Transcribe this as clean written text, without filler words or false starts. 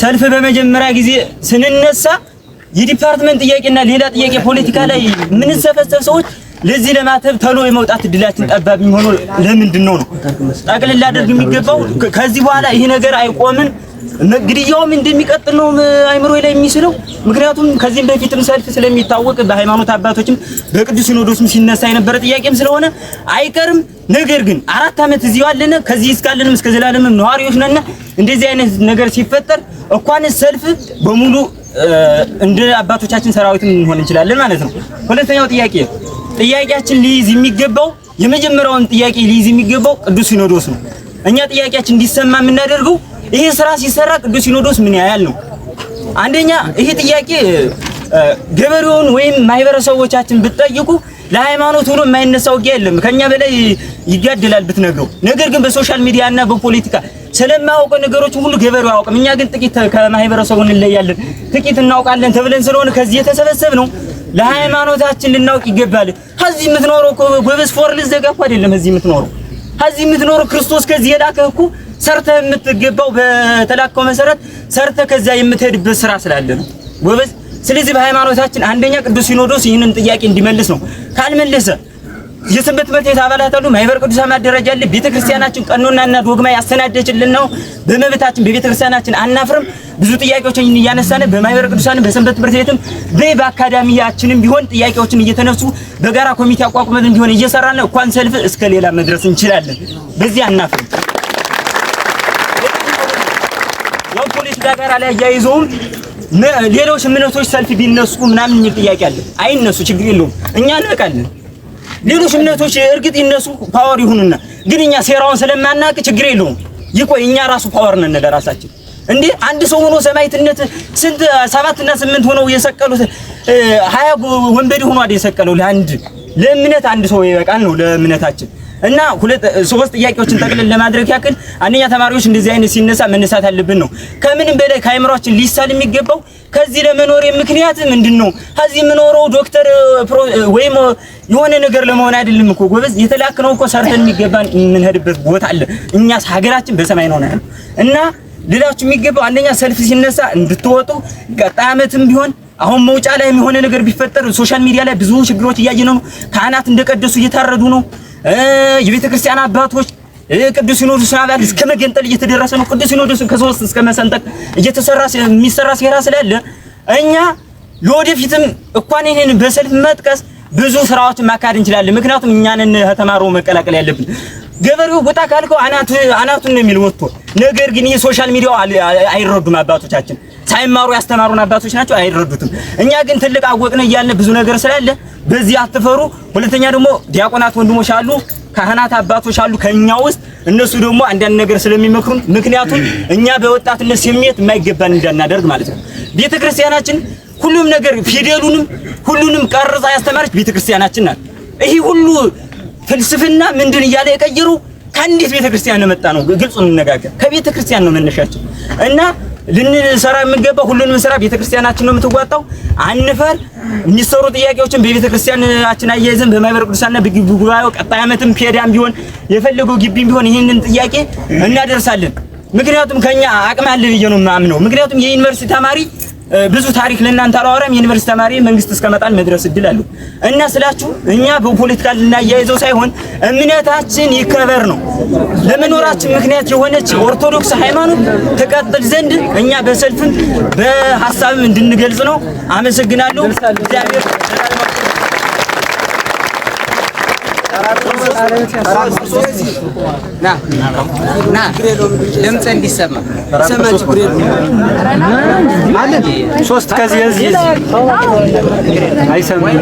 ሰልፍ በመጀመሪያ ጊዜ ስንነሳ የ department ጥያቄና ሌላ ጥያቄ ፖለቲካ ላይ የምንሰፈሰፍ ሰዎች ለዚህ ለማተብ ተሎ የመውጣት እድላችን ጠባብ የሚሆነው ለምንድን ነው ነው ጠቅልል ላደርግ የሚገባው ከዚህ በኋላ ይሄ ነገር አይቆምም። ግድያውም እንደሚቀጥል ነው አይምሮ ላይ የሚስለው። ምክንያቱም ከዚህም በፊትም ሰልፍ ስለሚታወቅ በሃይማኖት አባቶችም በቅዱስ ሲኖዶስም ሲነሳ የነበረ ጥያቄም ስለሆነ አይቀርም። ነገር ግን 4 ዓመት እዚሁ አለነ፣ ከዚህ እስካለንም እስከ ዘላለምም ነዋሪዎች ነን። እንደዚህ አይነት ነገር ሲፈጠር እንኳን ሰልፍ በሙሉ እንደ አባቶቻችን ሰራዊትም እንሆን እንችላለን ማለት ነው። ሁለተኛው ጥያቄ፣ ጥያቄያችን ሊይዝ የሚገባው፣ የመጀመሪያውን ጥያቄ ሊይዝ የሚገባው ቅዱስ ሲኖዶስ ነው። እኛ ጥያቄያችን እንዲሰማ የምናደርገው ይሄ ስራ ሲሰራ ቅዱስ ሲኖዶስ ምን ያያል ነው። አንደኛ ይሄ ጥያቄ ገበሬውን ወይም ማህበረሰቦቻችን ብትጠይቁ ለሃይማኖት ሆኖ የማይነሳ ውጊያ የለም። ከኛ በላይ ይጋደላል ብትነግረው። ነገር ግን በ social media እና በፖለቲካ ስለማያውቀው ነገሮች ሁሉ ገበሬው አያውቅም። እኛ ግን ጥቂት ከማህበረሰቡ እንለያለን፣ ጥቂት እናውቃለን ተብለን ስለሆነ ከዚህ የተሰበሰብ ነው ለሃይማኖታችን ልናውቅ ይገባል። ከዚህ የምትኖረው እኮ ጎበዝ ፎር ልዘጋ እኮ አይደለም። እዚህ የምትኖረው፣ ከዚህ የምትኖረው ክርስቶስ ከዚህ የላከህ እኮ ሰርተህ የምትገባው በተላከው መሰረት ሰርተህ ከዚያ የምትሄድበት ስራ ስላለ ነው ጎበዝ። ስለዚህ በሃይማኖታችን አንደኛ ቅዱስ ሲኖዶስ ይህንን ጥያቄ እንዲመልስ ነው። ካልመለሰ የሰንበት ትምህርት ቤት አባላት አሉ፣ ማህበረ ቅዱሳን ማደራጃ አለ። ቤተክርስቲያናችን ቀኖናና ዶግማ ያሰናደችልን ነው። በመብታችን በቤተክርስቲያናችን አናፍርም። ብዙ ጥያቄዎችን እያነሳን በማህበረ ቅዱሳን፣ በሰንበት ትምህርት ቤትም፣ በአካዳሚያችንም ቢሆን ጥያቄዎችን እየተነሱ በጋራ ኮሚቴ አቋቁመን ቢሆን እየሰራን እንኳን ሰልፍ እስከ ሌላ መድረስ እንችላለን። በዚህ አናፍርም። ያው ፖለቲካ ጋር ላይ አያይዘውም ሌሎች እምነቶች ሰልፍ ቢነሱ ምናምን የሚል ጥያቄ አለ። አይነሱ፣ ችግር የለውም። እኛ እንበቃለን። ሌሎች እምነቶች እርግጥ ይነሱ power ይሁንና፣ ግን እኛ ሴራውን ስለማናውቅ ችግር የለውም፣ ይቆይ። እኛ ራሱ power ነን ለራሳችን። እንዴ አንድ ሰው ሆኖ ሰማዕትነት ስንት 7 እና 8 ሆነው የሰቀሉት፣ 20 ወንበዴ ሆኖ አይደል የሰቀለው? ለአንድ ለእምነት አንድ ሰው ይበቃል ነው ለእምነታችን። እና ሁለት ሶስት ጥያቄዎችን ጠቅልል ለማድረግ ያክል፣ አንደኛ ተማሪዎች እንደዚህ አይነት ሲነሳ መነሳት አለብን ነው። ከምንም በላይ ከአእምሯችን ሊሳል የሚገባው ከዚህ ለመኖር ምክንያት ምንድን ነው? ከዚህ የምኖረው ዶክተር ወይም የሆነ ነገር ለመሆን አይደለም እኮ ጎበዝ። የተላክነው እኮ ሰርተን የሚገባን የምንሄድበት ቦታ አለ። እኛስ ሀገራችን በሰማይ ነው ያለው። እና ልላችሁ የሚገባው አንደኛ ሰልፍ ሲነሳ እንድትወጡ፣ ቀጣይ ዓመትም ቢሆን አሁን መውጫ ላይ የሆነ ነገር ቢፈጠር social media ላይ ብዙ ችግሮች እያየን ነው። ካህናት እንደቀደሱ እየታረዱ ነው። የቤተ ክርስቲያን አባቶች ቅዱስ ሲኖዶስን አባል እስከ መገንጠል እየተደረሰ ነው። ቅዱስ ሲኖዶስን ከሶስት እስከ መሰንጠቅ እየተሰራ የሚሰራ ሴራ ስላለ እኛ ለወደፊትም እንኳን ይሄን በሰልፍ መጥቀስ ብዙ ስራዎችን ማካሄድ እንችላለን። ምክንያቱም እኛንን ከተማረው መቀላቀል ያለብን። ገበሬው ወጣ ካልከው አናቱ አናቱን ነው የሚል ወጥቶ። ነገር ግን ይሄ social media ው አይረዱም። አባቶቻችን ሳይማሩ ያስተማሩን አባቶች ናቸው፣ አይረዱትም። እኛ ግን ትልቅ አወቅን እያልን ብዙ ነገር ስላለ በዚህ አትፈሩ። ሁለተኛ ደግሞ ዲያቆናት ወንድሞች አሉ፣ ካህናት አባቶች አሉ ከኛ ውስጥ። እነሱ ደግሞ አንዳንድ ነገር ስለሚመክሩን፣ ምክንያቱም እኛ በወጣትነት ስሜት የማይገባን እንዳናደርግ ማለት ነው። ቤተክርስቲያናችን ሁሉም ነገር ፊደሉንም ሁሉንም ቀርጻ ያስተማረች ቤተክርስቲያናችን ናት። ይሄ ሁሉ ፍልስፍና ምንድን እያለ የቀየሩ ከአንዲት ቤተክርስቲያን ነው የመጣ ነው። ግልጹ እንነጋገር፣ ከቤተክርስቲያን ነው መነሻችን እና ልንሰራ የሚገባው ሁሉንም ስራ ቤተክርስቲያናችን ነው የምትዋጣው። አንፈር። የሚሰሩ ጥያቄዎችን በቤተክርስቲያናችን አያይዘን በማህበረ ቅዱሳንና በጉባኤው ቀጣይ ዓመትም ፔዳም ቢሆን የፈለገው ግቢም ቢሆን ይህንን ጥያቄ እናደርሳለን። ምክንያቱም ከኛ አቅም አለ ብዬ ነው የማምነው። ምክንያቱም የዩኒቨርሲቲ ተማሪ ብዙ ታሪክ ለእናንተ አላወራም። የዩኒቨርሲቲ ተማሪ መንግስት እስከመጣል መድረስ እድል አለው እና ስላችሁ እኛ በፖለቲካ ልናያይዘው ሳይሆን እምነታችን ይከበር ነው። ለመኖራችን ምክንያት የሆነች ኦርቶዶክስ ሃይማኖት ትቀጥል ዘንድ እኛ በሰልፍም በሀሳብም እንድንገልጽ ነው። አመሰግናለሁ። እግዚአብሔር ና ና ድምፅ እንዲሰማ። ሶስት ከዚህ እዚህ አይሰማም።